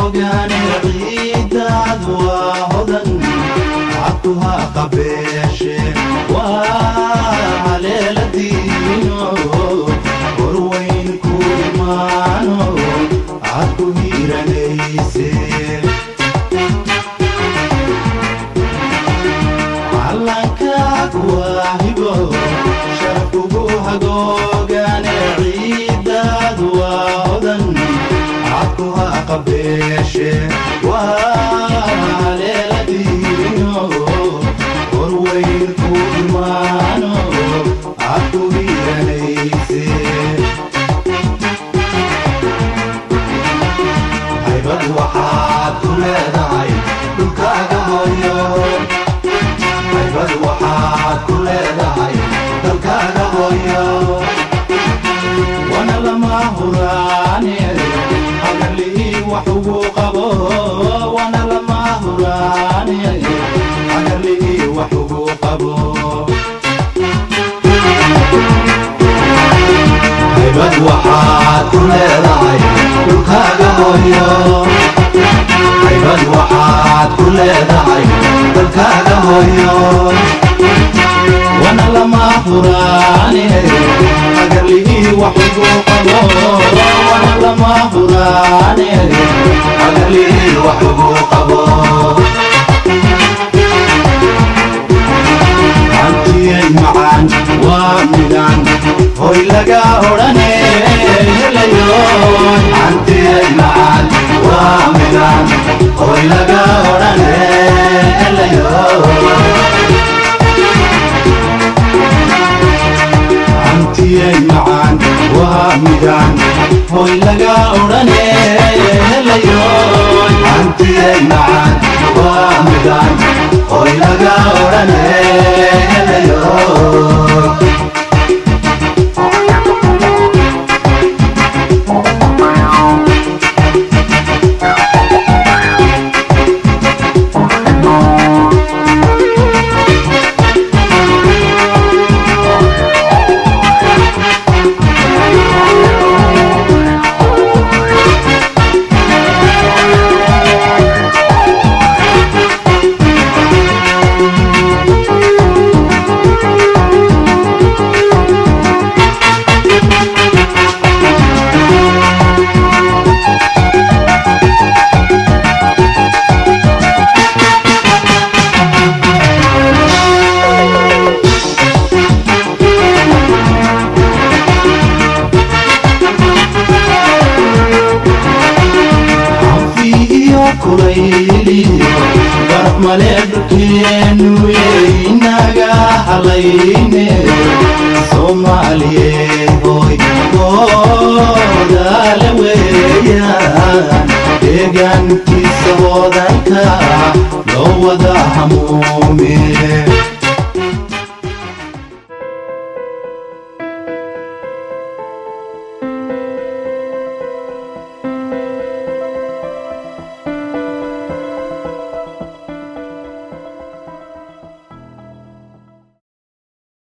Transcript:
Hagoogane ciidaad waa hodan cabkuha qabeeshe waa haleeladiino horweyn ku imaano aad ku hiiranayse. Calankaag waa hibo sharaf kugu hagoogane ciidaad waa hodan cabkuha qabeeshe waa haleeladiino horweyn ku imaano aad ku hiiranayse. Haybad waxaad ku leedahay dhulkaaga hooyo, haybad waxaad ku leedahay dalkaaga hooyo, wana lama huraane hagarlii wax ugu qabo, wana lama huraane hagarlii wax ugu qabo. Haybad waxaad ku leedahay dhulkaaga hooyo, haybad waxaad ku leedahay dalkaaga hooyo, wana lama huraane hagarlii wax ugu qabo, wana lama huraane hagarlii wax ugu qabo. Hantiyay macaan waa midaan hoy laga odhane helayo, hantiyay macaan waa midaan hoy laga odhane helayo, hantiyay macaan waa midaan hoy laga odhane helayo, hantiyay macaan waa midaan hoy laga odhane helayo. Anfi iyo kulayliyo baraf male dhulkeenu inaga halayne, Soomaaliyeed hoy hoodaale weeyaan, deegaankiisa hodanka loo wada hamuume.